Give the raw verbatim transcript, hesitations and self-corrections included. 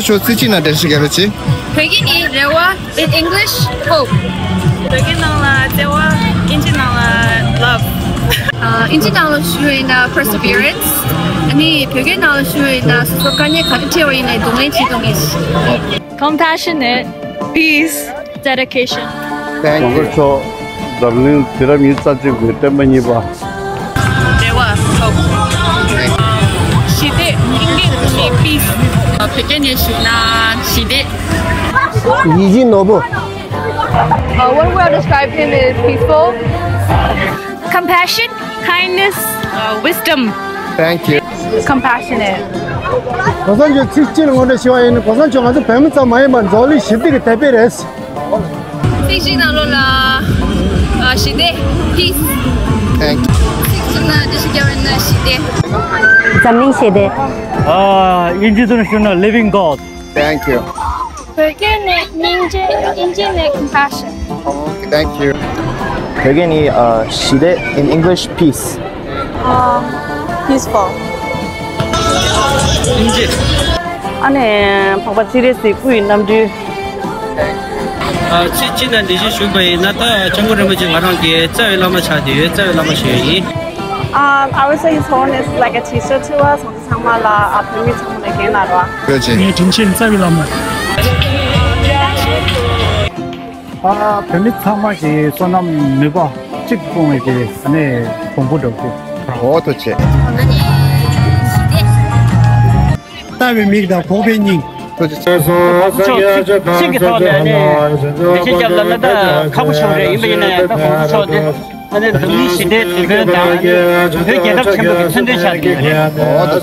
ཚོ་ཚིག་གཅིག་ནང་འགྲེལ་བཤད་རྒྱག་རོགས་གྱིས། བོད་སྐད་ནི་རེ་བ། In English, hope. བོད་སྐད་ནང་ལ་བརྩེ་བ། དབྱིན་ཇི་ནང་ལ་love. ཨ། དབྱིན་ཇི་ནང་ལ་ཞུ་བ་ཡིན་ན་perseverance. ཨ་ནི་བོད་སྐད་ནང་ལ་ཞུ་བ་ཡིན་ན་སོ་སོ་དཀའ་ངལ་ག་རེ་འཕྲད་པ་ཡིན་ནའི་གདོང་ལེན་བྱེད་ཐུབ་མཁན་ཞིག Compassionate. Peace. Dedication. Thank you. དགོངས་པ་མཆོག་འཛམ་གླིང་དུས་རབས་ཉི་ཤུ་རྩ་གཅིག་པའི་བསྟན་པ་གཉིས་པ། རེ་བ། ཞི་བདེ། དབྱིན་སྐད་ནས་peace. བོད་སྐད་ནས་ཞུ་ན་ཞི་བདེ། ཡིད་བཞིན་ནོར་བུ། Uh, one way I describe him is peaceful. Compassion, kindness, uh, wisdom. Thank you. Compassionate. གོང་ས་མཆོག་ཚིག་གཅིག་ལ་ངོ་སྤྲོད་ཞུ་བ་ཡིན་ན། གོང་ས་མཆོག་ང་ཚོ་བོད་མི་ཙམ་མ་ཡིན་པར་འཛམ་གླིང་ཞི་བདེ་གི་དེད་དཔོན་རེད། ཚིག་གཅིག་ནང་ལོགས་ལ། ཨ། ཞི་བདེ། Peace. Thank you. ཚིག་གཅིག་ནང་འགྲེལ་བཤད་རྒྱག་པ་ཡིན་ན་ཞི་བདེ། འཛམ་གླིང་ཞི་བདེ། ཨ། དབྱིན་ཇི་དུ་ཞུ་ན་living God. Thank you. བོད་སྐད་ནས་སྙིང་རྗེ། དབྱིན་ཇི་ནས་compassion. Okay, thank you. བོད་སྐད་ནི། ཨ། ཞི་བདེ། In English, peace. Um, peaceful. དབྱིན་ཇི། ཨ་ནི་འཕགས་པ་སྤྱན་རས་གཟིགས་སྐུ་ཡི་རྣམ་འཕྲུལ། ཨ། ཚིག་གཅིག་ནང་འགྲེལ་བཤད་ཞུས་པ་ཡིན་ན། ད་སྐྱབས་མགོན་རིན་པོ་ཆེ་ང་རང་གི་རྩ་བའི་བླ་མ་ཆགས་བསྡད་ཡོད། རྩ་བའི་བླ་མ་ཞུ་ཡ་ཡིན། Um, I would say His Holiness is like a teacher to us. ཚང་མ་ལ། ཨ། བོད་མི་ཚང་མ་ལ་རྒན་ལགས་རེད། ངའི་དྲིན་ཆེན་རྩ་བའི་བླ་མ། ཨ། བོད་མི་ཚང་མ་གི་བསོད་ནམས་ནུས་པ་གཅིག་སྤུངས་པའི་གི་ནས་གོང་བུ་འགྲོ་རྒྱུ། འོ། ཐུགས་རྗེ་ཆེ། ལྟ་བའི་མིག་དང་འགོག་པའི་སྙིང་། ཐུགས་རྗེ་ཆེ། ཚིག་གི་ཐོག་ནས་ནི་ལས་བྱེད་རྒྱབ་ལ་ལ་ད་ཁག་པོ་ཆགས་རེད། ཡིན་པ་ཡིན་ན་ཡང་ད་གོང་ས་མཆོག་དེ། ཨ་ནི་འཛམ་གླིང་ཞི་བདེའི་དེད་དཔོན་དང་། ཨ་ནི་བོད་རྒྱལ་ཁབ་ཆེན་པོ་གི་མཚོན་དོན་ཆགས་ཀྱི་ཡོད་རེད། འོ། ད་